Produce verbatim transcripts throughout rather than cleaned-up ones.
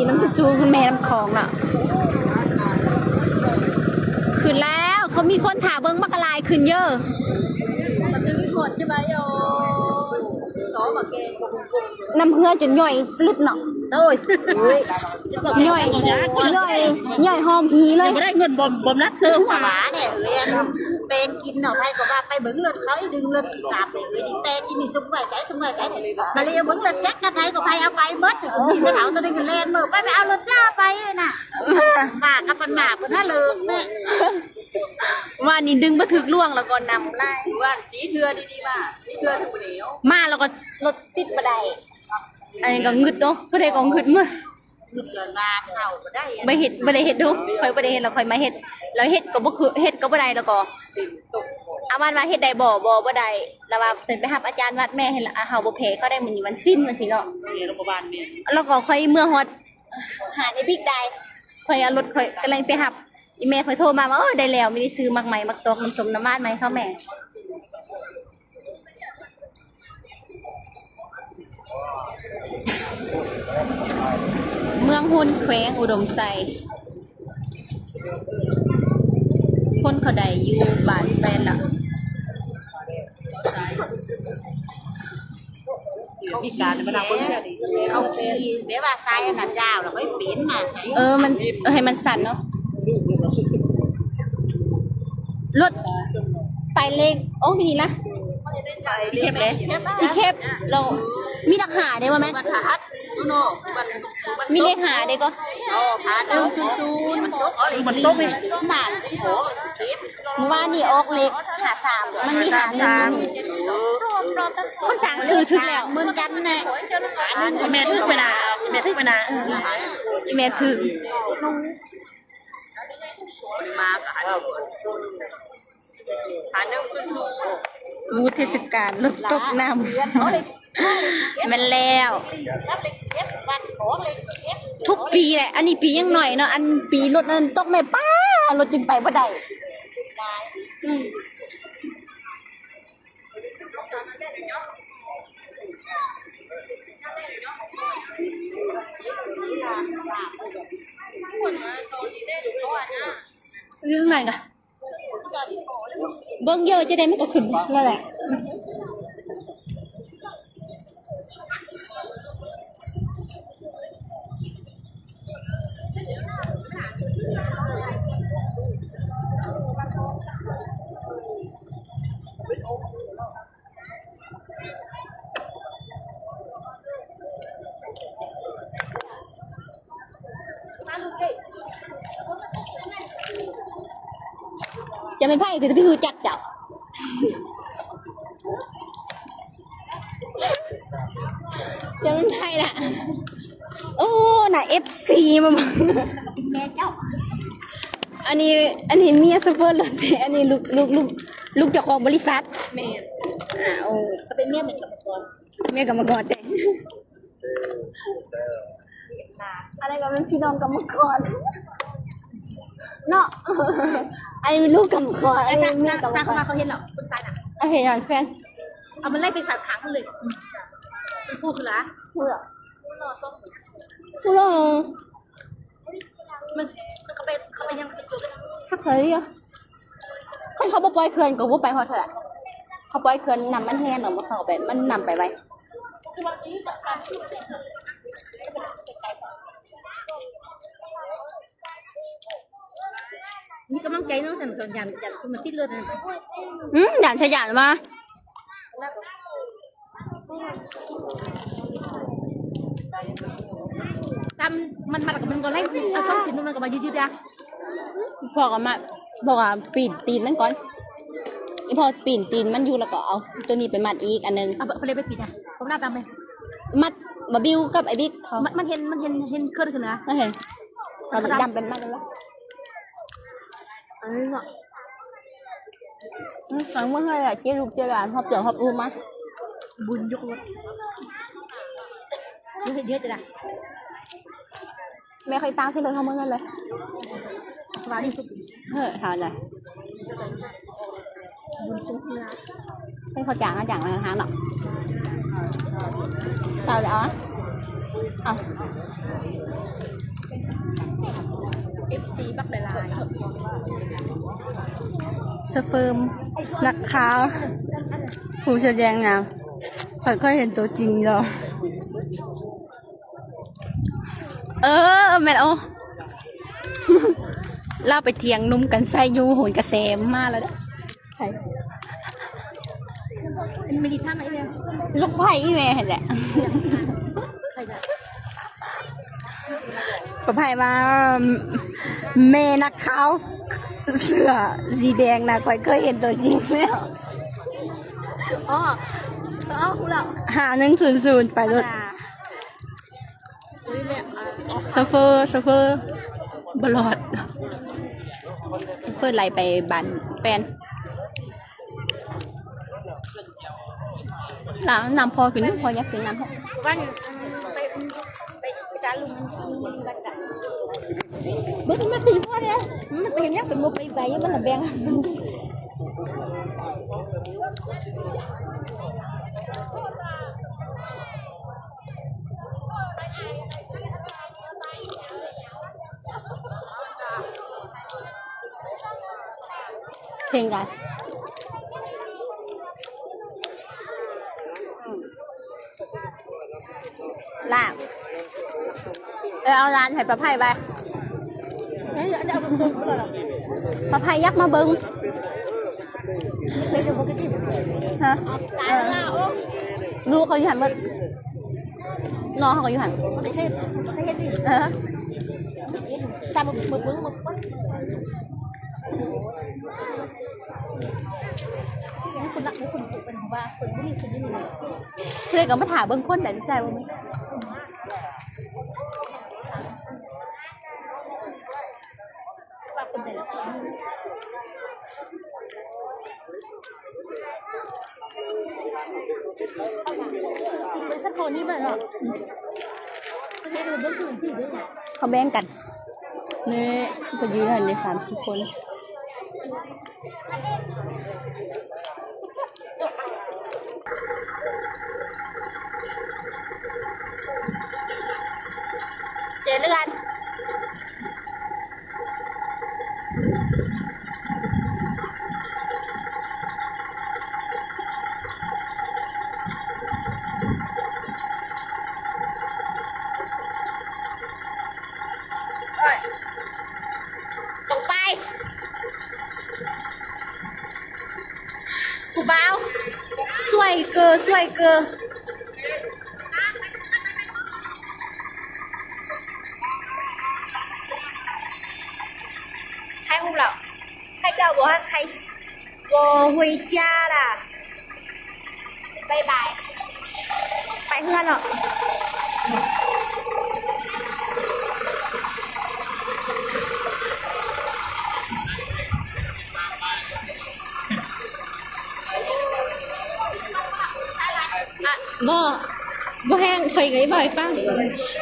น้ำจะซูคุณแม่น้ำของเนาะ ขึ้นแล้ว เขามีคนถ่าเบิ่งบักกะลายขึ้นเยอะ มันถึงหดใช่ไหมโอ้ย น้ำเหือจนย่อยสลิดเนาะ โอ้ย ย่อย ย่อย ย่อยหอมหีเลย ยังบ่ได้เงินบ่ม บ่มนัดเธอหว่า หมาเนี่ยเอ้ย อันเป็นกินเนาะ ไผก็ว่าไปเบิ่งรถเขาอีดึงรถตามไปเอ้ย นี่แต่กินนี่ซุมไว้ใส่ ซุมไว้ใส่เนี่ย มาเลยเบิ่งรถแจ็คกับไผก็ไผเอาไปหมด กินกระเถาตัวนึงแล่นมือไป ไปเอารถจ้าไปน่ะ หมากับมันหมาเพิ่นน่ะเลิกแม่ ว่านี่ดึงบ่ถึกล่วงแล้วก็นำไล่ ว่าสีเทือดีๆ ว่าสีเทือถึงเดียว มาแล้วก็รถติดบ่ได้ อันนี้ก็งึดเนาะ ผู้ใดก็งึดมื้อ งึดจนว่าเข้าบ่ได้ บ่เฮ็ด บ่ได้เฮ็ดเนาะ ข้อยบ่ได้เฮ็ด แล้วข้อยมาเฮ็ด แล้วเฮ็ดก็บ่คือ เฮ็ดก็บ่ได้ แล้วก็ เป็นตก อาวันว่าเฮ็ดได้บ่ บ่ บ่ได้ แล้วว่าเซินไปรับอาจารย์วัดแม่ให้ละ อ่ะ เฮาบ่แพ้เขาได้มื้อนี้วันศีลจั่งซี้เนาะ นี่โรงพยาบาลนี่ แล้วก็ข้อยเมือฮอดหาไอ้บิ๊กได้ ข้อยเอารถข้อยกำลังไปรับ อีแม่ข้อยโทรมาว่า โอ้ย ได้แล้ว มีได้ซื้อหมากไหม หมากตอก น้ำส้มน้ำหวานมาให้เขาแม่ เมืองฮุน แขวงอุดมไซ คนเขาได้อยู่บ้านแฟนละ เขาขี่แบบว่าทรายอันนั้นยาวแล้วก็ปีนมา เออ มัน เออ ให้มันสั่นเนาะ รถไปเลน โอ้ มีละ ไปเลนเลย ที่แคบ เรามีหลักหาได้บ่แม่ มีเลขหาได้ก็ อ๋อ หาหนึ่งศูนย์ศูนย์ มันตกเอาเลย มันตกนี่ หนาโอ้ย เมื่อวานนี่ออกเลขหาสาม มันมีหาหนึ่งอยู่นี่ คนสั่งซื้อถึงแล้ว เหมือนกันแน่ แม่ถือไปนะ แม่ถือไปนะ อีแม่ถือ มา หาหนึ่งศูนย์ศูนย์ อู้ เทศกาลรถตกน้ำ แม่นแล้ว ทุกปีแหละ อันนี้ปียังหน่อยเนาะ อันปีรถนั้นตกแม่ป้า รถจึงไปบ่ได้ อืม เรื่องไหนนะ เบิ่งเยอะจะได้มันก็ขึ้นนั่นแหละ จะเป็นไพ่ก็จะไปรู้จักเจ้า จะเป็นไพ่ละ โอ้ น่ะ เอฟซี มาบอก แม่เจ้า อันนี้ อันนี้เมียโชเฟอร์รถ อันนี้ลูก ลูก ลูก ลูกเจ้าของบริษัท แม่ อ่า โอ้ เขาเป็นเมียเหมือนกรรมกร เมียกรรมกรแต่ อะไรก็เป็นพี่น้องกรรมกร เนาะ ไอ้ลูกกรรมกร ไอ้เมียกรรมกร เขาเห็นเหรอ คนตายน่ะ โอเค อย่างเช่น เอามันไล่ไปขังๆ มันเลย มันพูดคือละ เพื่อ สู้เลย มัน มันก็ไป เขาไปยังไปจุดเลย ถ้าเคยอะ คันเขาบ่ปล่อยเขื่อนก็บ่ไปฮอดเท่าไหร่ เขาปล่อยเขื่อนน้ำมันแห้งเนาะ มันเข้าไป มันน้ำไปไว มีกำลังใจเนาะ สันสอนยาน ยานคนมาติดรถนะ อืม ยานชะยานมา ตำมัน มันก็ มันก็ไล่เอาช่องสินมันก็มายืดๆ อ่ะ พ่อก็มา พ่อก็ปีนตีนมันก่อน อีพ่อปีนตีนมันอยู่ แล้วก็เอาตัวนี้ไปมัดอีกอันหนึ่ง เอาไปเลยไปปีนอ่ะ ผมหน้าตามไป มัดบาบิวกับไอ้บิ๊กเขา มัน มันเห็น มันเห็น เห็นเคลื่อนขึ้นนะ โอเค เอาดำเป็นมัดแล้ว อันนี้เนาะ อืม ฟังเมื่อไหร่อะ เจ๊ลูกเจ๊หลาน ฮอบเจียวฮอบอู้มา บุญยกรถ เยอะๆ จ้ะ แม่เคยตามที่เลยเขาเมื่อนั้นเลย ว่าที่สุด เฮ้อ ถามหน่อย บุญสุดนะ ให้เขาจ่าง เขาจ่างมาทางเนาะ เราจะเอาอะ เอา โชเฟอร์นักข่าว ผู้แสดงนำ ข้อยเคยเห็นตัวจริงอยู่ เออ แม่น โอ้ ลาวไปเถียงหนุ่มกรรชัยอยู่โหนกระแสมาแล้วเด้อ ไผ มันมีท่าไหมเนี่ย ลูกไผ่อีแม่หั่นแหละ ป้าไผ่ว่า แม่นักข่าวเสื้อสีแดงนะ ข้อยเคยเห็นตัวจริงแล้ว อ๋อ อ๋อ ฮู้แล้ว ห้าหนึ่งศูนย์ศูนย์ ไปรถ โชเฟอร์ โชเฟอร์ บ่รอด โชเฟอร์ไล่ไปบ้านแฟน น้ำ น้ำพอกิน พออยากกินน้ำพอ วัน ไป ไป ไปจานลุง มันมีบัตรจ่าย เบิ่งมาสี่พ่อเนี่ย มันเป็นยังเป็นโมไปไป มันละแบ่ง เพลงใด ลาบ เออ เอาร้านให้ป้าไผ่ไป เฮ้ย อันนี้เอาตรงๆ ก็เลยเหรอ ป้าไผ่อยากมาเบิ่ง ไม่ใช่ปกติ ฮะ เออ ลูกเขาอยู่หั่นหมด น้องเขาก็อยู่หั่น ไม่ใช่ ไม่ใช่ดิ เออ ตามมึง มึง มึง มึง นี่คนละ นี่คนเป็นว่าคนไม่มีคนไม่มี เพื่อนก็มาถามเบิ่งคนแต่ใจว่ามัน เขาแบ่งกัน นี่ ก็ยืนในสามสิบคน เจริญ ตรงไป ผู้บ่าว สวยเกอ สวยเกอ ใครฮู้แล้ว ใครเจ้าบอกว่าใคร 我回家啦 บ๊ายบาย ไปเฮือนเนาะ อ่ะ บ่ บ่แฮง ข้อยก็สิเว้าให้ฟัง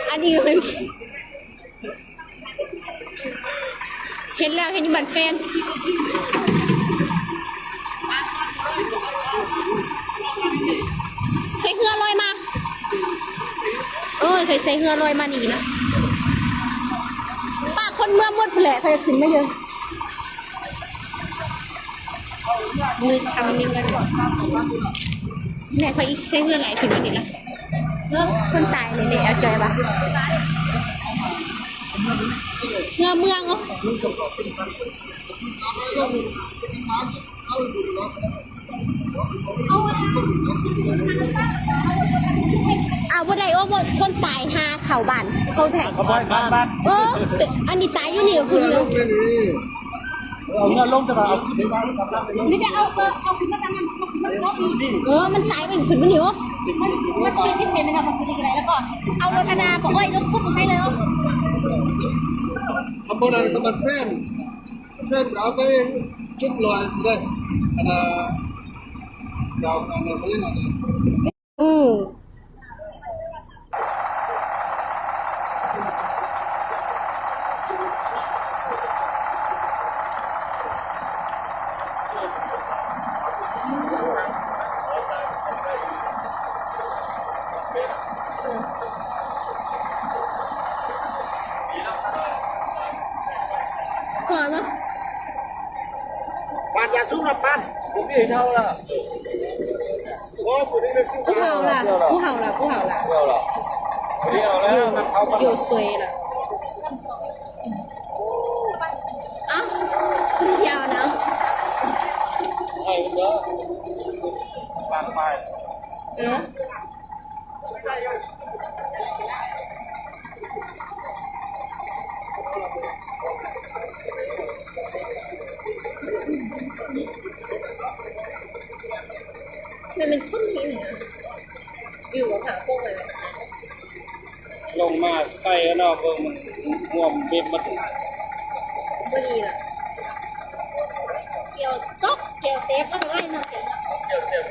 อันนี้มัน เห็นแล้ว เห็นอยู่บ้านแฟน ใส่เฮือลอยมา เออ ใส่ ใส่เฮือลอยมานี่นะ ป้าคนเมืองหมดแหละ เขาจะขึ้นมาเยอะ มือทำนี่เงิน แม่เขาอีกใช้เฮือไหลถึงวันนี้ละ เออ คนตายเลยเลยเอาจอยปะ เฮือเมืองเหรอ เอาบ่ได้โอ้บ่คนตายหาเข้าบ้าน เขาแท้ เขาบ้านบ้านบ้าน เออ แต่อันนี้ตายอยู่นี่ก็คือ เอาเงินลงจะมาเอาขึ้นมา ไม่ได้เอา เอาเอาขึ้นมาตามมัน เอาขึ้นมาเนาะ เออ มันตายมันขึ้นมันอยู่ มัน มันเปลี่ยนที่เป็นนะครับ มันเป็นอะไรแล้วก็ เอารถอนาบอกว่าไอ้รถซุกใช้เลย ขบวนการสมัครแฟน แฟนเอาไปจุดลอยสิได้ อันน่ะ ดาวอันน่ะ เขาเรียกอะไร อืม好吗？搬家送了搬，我们也要了。我不那个送不好了，不好了，不好了。不好了。不要了，那好吧。有水了。啊，不要了。哎，我搬搬。嗯。 มันเป็นท่อนนี้นะ วิวหาพวกเลย ลงมาใส่แล้วเนาะ เบิ่งมันห่วมเบ็ดมัน บ่ดีล่ะ เกี่ยวตก เกี่ยวเตะมันไล่มันเสียเนาะ เกี่ยวเตะ